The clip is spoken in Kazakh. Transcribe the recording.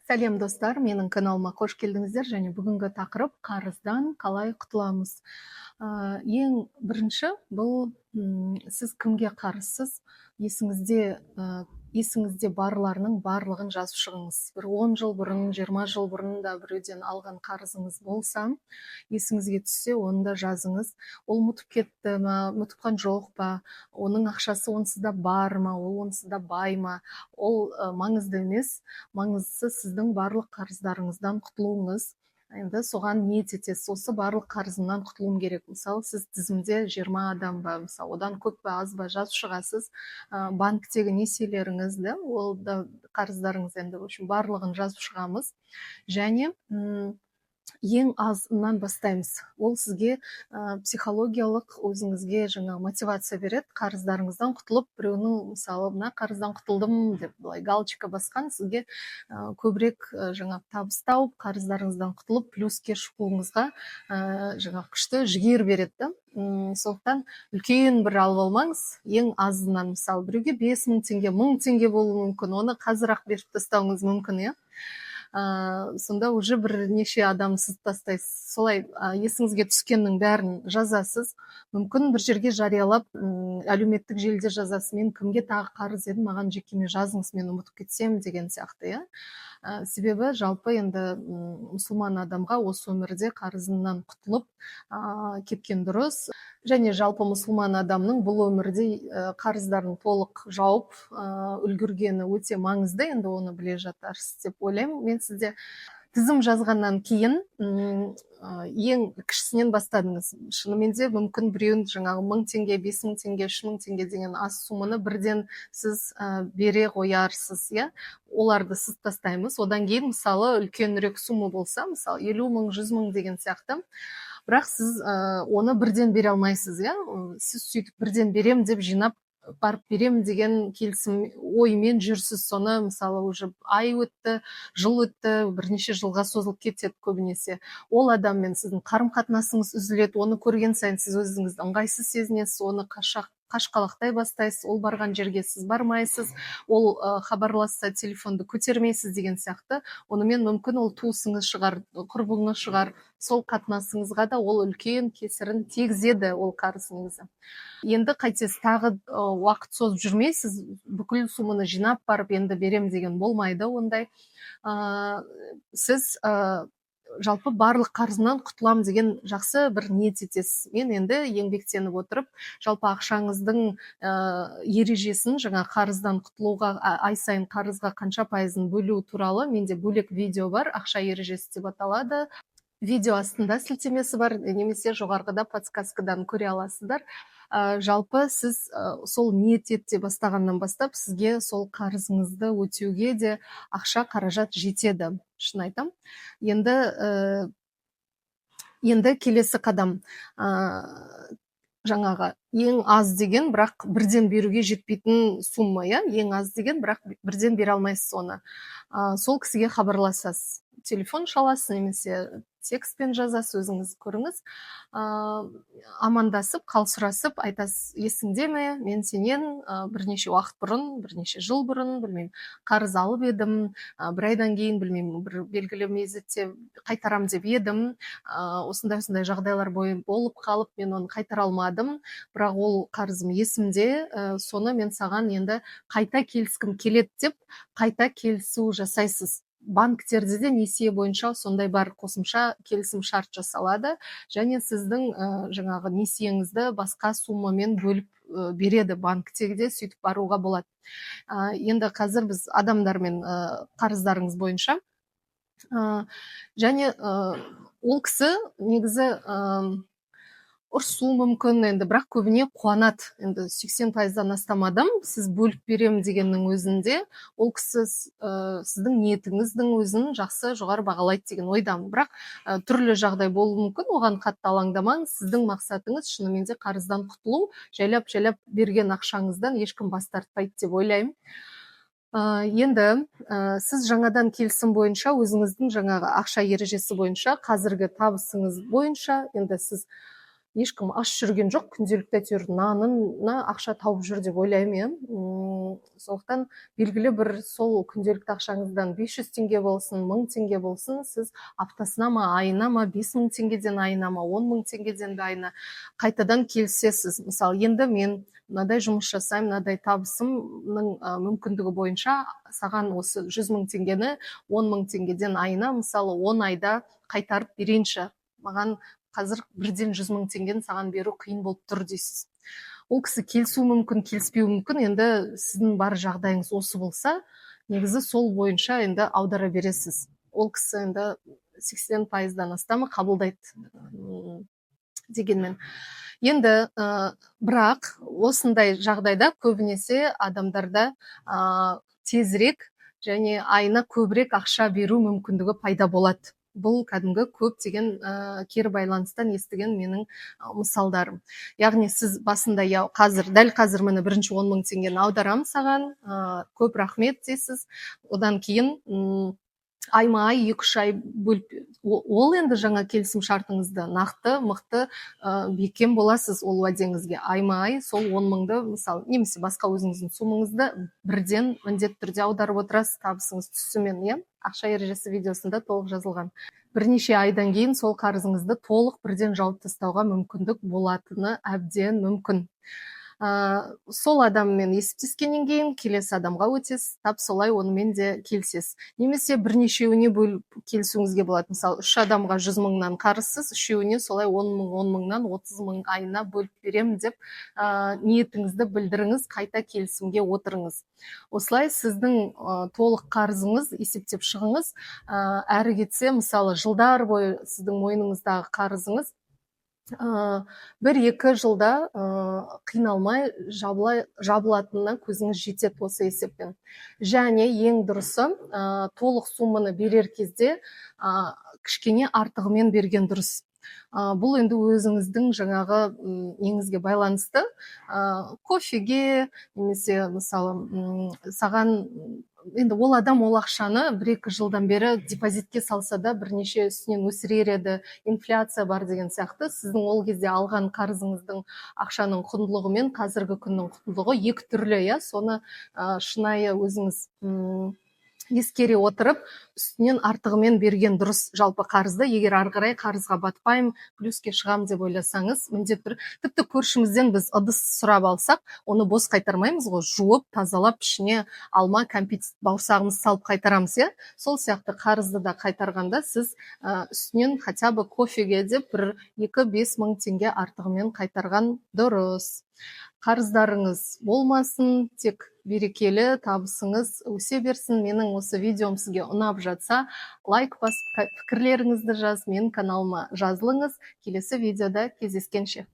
Сәлем, достар! Менің каналыма қош келдіңіздер! Және бүгінгі тақырып: қарыздан қалай құтыламыз? Ең бірінші бұл сіз кімге қарызсыз, есіңізде барларының барлығын жазып шығыңыз. Бір 10 жыл бұрын, 20 жыл бұрын да біреуден алған қарызыңыз болса, есіңізге түссе, оны да жазыңыз. Ол ұмытып кетті ма, ұмытып жоқ па, оның ақшасы онсыз да бар ма, ол онсыз да бай ма, ол маңызды емес. Маңыздысы — сіздің барлық қарыздарыңыздан құтылуыңыз. Енді соған ниет етесіз: осы барлық қарызымнан құтылуым керек. Мысалы, сіз тізімде 20 адам ба, мысалы, одан көп па, аз ба, жазып шығасыз. Банктегі несиелеріңіз да, ол да қарыздарыңыз. Енді, в общем, барлығын жазып шығамыз және ең азынан бастаймыз. Ол сізге психологиялық өзіңізге жаңағы мотивация береді. Қарыздарыңыздан құтылып, біреуінің, мысалы, мына қарыздан құтылдым деп былай галочка басқан сізге көбірек жаңағы табыс тауып, қарыздарыңыздан құтылып, плюске шығуыңызға жаңағы күшті жігер береді да. Сондықтан үлкен бір алып алмаңыз, ең азынан. Мысалы, біреуге 5000 теңге, 1000 теңге болуы мүмкін, оны қазір ақ беріп тастауыңыз мүмкін, иә. Сонда уже бірнеше адам сызып тастайсыз. Солай есіңізге түскеннің бәрін жазасыз. Мүмкін, бір жерге жариялап, әлеуметтік желіде жазасыз: мен кімге тағы қарыз едім, маған жекеме жазыңыз, мен ұмытып кетсем деген сияқты, иә. Себебі жалпы енді мұсылман адамға осы өмірде қарызынан құтылып кеткен дұрыс. Және жалпы мұсылман адамның бұл өмірде қарыздарын толық жауып үлгергені өте маңызды. Енді оны біле жатарсыз деп ойлаймын мен. Сізде тізім жазғаннан кейін ең кішісінен бастадыңыз. Шынымен де, мүмкін, біреуін жаңағы 1000 теңге, 5000 теңге, 3000 теңге деген аз сумманы бірден сіз бере қоярсыз, иә. Оларды сызып тастаймыз. Одан кейін, мысалы, үлкенірек сумма болса, мысалы, 50 000, 100 000 деген сияқты, бірақ сіз оны бірден бере алмайсыз, иә. Сіз сөйтіп бірден берем деп жинап, барып беремін деген келісім оймен жүрсіз. Соны, мысалы, уже ай өтті, жыл өтті, бірнеше жылға созылып кетеді. Көбінесе ол адаммен сіздің қарым қатынасыңыз үзіледі. Оны көрген сайын сіз өзіңізді ыңғайсыз сезінесіз, оны қашқалақтай бастайсыз. Ол барған жерге сіз бармайсыз, ол хабарласса, телефонды көтермейсіз деген сияқты. Онымен, мүмкін, ол туысыңыз шығар, құрбыңыз шығар, сол қатынасыңызға да ол үлкен кесірін тигізеді ол қарыз негізі. Енді қайтесіз? Тағы уақыт созып жүрмейсіз. Бүкіл сумманы жинап барып, енді берем деген болмайды ондай. Сіз жалпы барлық қарызымнан құтыламын деген жақсы бір ниет етесіз. Мен енді еңбектеніп отырып, жалпы ақшаңыздың ережесін, жаңа қарыздан құтылуға ай сайын қарызға қанша пайызын бөлу туралы менде бөлек видео бар, «Ақша ережесі» деп аталады. Видео астында сілтемесі бар немесе жоғарғыда подсказкадан көре аласыздар. Жалпы сіз сол ниет ете бастағаннан бастап сізге сол қарызыңызды өтеуге де ақша, қаражат жетеді, шын айтам. Енді келесі қадам: жаңағы ең аз деген, бірақ бірден беруге жетпейтін сумма, иә. Ең аз деген, бірақ бірден бере алмайсыз оны. Сол кісіге хабарласасыз, телефон шаласыз немесе текстпен жазасыз, өзіңіз көріңіз. Амандасып, қал сұрасып айтасыз: есіңде ме, мен сенен бірнеше уақыт бұрын, бірнеше жыл бұрын, білмеймін, қарыз алып едім, бір айдан кейін, білмеймін, бір белгілі мезетте қайтарам деп едім, осындай осындай жағдайлар болып қалып, мен оны қайтара алмадым, бірақ ол қарызым есімде, соны мен саған енді қайта келіскім келеді деп қайта келісу жасайсыз. Банктерде де несие бойынша сондай бар, қосымша келісім шарт жасалады және сіздің жаңағы несиеңізді басқа суммамен бөліп береді. Банктегі де сөйтіп баруға болады. Енді қазір біз адамдармен қарыздарыңыз бойынша және ол кісі негізі ұрсуы мүмкін енді, бірақ көбіне қуанады. Енді 80%-дан астам адам сіз бөліп беремін дегеннің өзінде ол кісі сіздің ниетіңіздің өзін жақсы, жоғары бағалайды деген ойдамын. Бірақ түрлі жағдай болуы мүмкін, оған қатты алаңдамаңыз. Сіздің мақсатыңыз шынымен де қарыздан құтылу. Жайлап жайлап берген ақшаңыздан ешкім бас тартпайды деп ойлаймын. Енді сіз жаңадан келісім бойынша, өзіңіздің жаңағы ақша ережесі бойынша, қазіргі табысыңыз бойынша, енді сіз Ешкім аш жүрген жоқ, күнделікті әйтеуір нанына ақша тауып жүр деп ойлаймын, иә. Сондықтан белгілі бір сол күнделікті ақшаңыздан 500 теңге болсын, 1000 теңге болсын, сіз аптасына ма, айына ма, 5000 теңгеден айына ма, 10 000 теңгеден де айына қайтадан келісесіз. Мысалы, енді мен мынадай жұмыс жасаймын, мынадай табысымның мүмкіндігі бойынша саған осы 100 000 теңгені 10 000 теңгеден айына, мысалы, 10 айда қайтарып берейінші, маған қазір бірден 100 000 теңгені саған беру қиын болып тұр дейсіз. Ол кісі келісуі мүмкін, келіспеуі мүмкін. Енді сіздің бар жағдайыңыз осы болса, негізі сол бойынша енді аудара бересіз. Ол кісі енді 80%-дан астамы қабылдайды. Дегенмен енді бірақ осындай жағдайда көбінесе адамдарда тезірек және айына көбірек ақша беру мүмкіндігі пайда болады. Бұл кәдімгі көптеген кері байланыстан естіген менің мысалдарым. Яғни сіз басында, иә, қазір, дәл қазір, міне, бірінші 10 000 теңгені аударамын саған, көп рахмет дейсіз. Одан кейін айма ай, 2-3 ай бөліп, ол енді жаңа келісім шартыңызды нақты, мықты, бекем боласыз ол уәдеңізге. Айма ай сол 10 000-ды, мысалы, немесе басқа өзіңіздің суммаңызды бірден міндетті түрде аударып отырасыз табысыңыз түсісімен, иә. «Ақша ережесі» видеосында толық жазылған. Бірнеше айдан кейін сол қарызыңызды толық бірден жауып тастауға мүмкіндік болатыны әбден мүмкін. Сол адаммен есептескеннен кейін келесі адамға өтесіз, тап солай онымен де келісесіз немесе бірнешеуіне бөліп келісуіңізге болады. Мысалы, үш адамға 100 мыңнан қарызсыз, үшеуіне солай 10 000, 10 мыңнан, 30 000 айына бөліп беремін деп ниетіңізді білдіріңіз, қайта келісімге отырыңыз. Осылай сіздің толық қарызыңыз, есептеп шығыңыз, әрі кетсе, мысалы, жылдар бойы сіздің мойныңыздағы қарызыңыз 1-2 жылда қиналмай жабылатынына көзіңіз жетеді осы есеппен. Және ең дұрысы, толық сумманы берер кезде кішкене артығымен берген дұрыс. Бұл енді өзіңіздің жаңағы неңізге байланысты, кофеге немесе, мысалы, саған енді ол адам ол ақшаны 1-2 жылдан бері депозитке салса да, бірнеше үстінен өсірер еді, инфляция бар деген сияқты. Сіздің ол кезде алған қарызыңыздың ақшаның құндылығы мен қазіргі күннің құндылығы екі түрлі, иә. Соны шынайы өзіңіз ескере отырып, үстінен артығымен берген дұрыс. Жалпы қарызды егер ары қарай қарызға батпаймын, плюске шығамын деп ойласаңыз, міндетті түрде. Тіпті көршімізден біз ыдыс сұрап алсақ, оны бос қайтармаймыз ғой, жуып, тазалап, ішіне алма, кәмпит, бауырсағымызды салып қайтарамыз, иә. Сол сияқты қарызды да қайтарғанда сіз үстінен хотя бы кофеге деп бір 2-5 мың теңге артығымен қайтарған дұрыс. Қарыздарыңыз болмасын, тек берекелі табысыңыз өсе берсін. Менің осы видеом сізге ұнап жатса, лайк басып, пікірлеріңізді жаз, менің каналыма жазылыңыз. Келесі видеода кездескенше!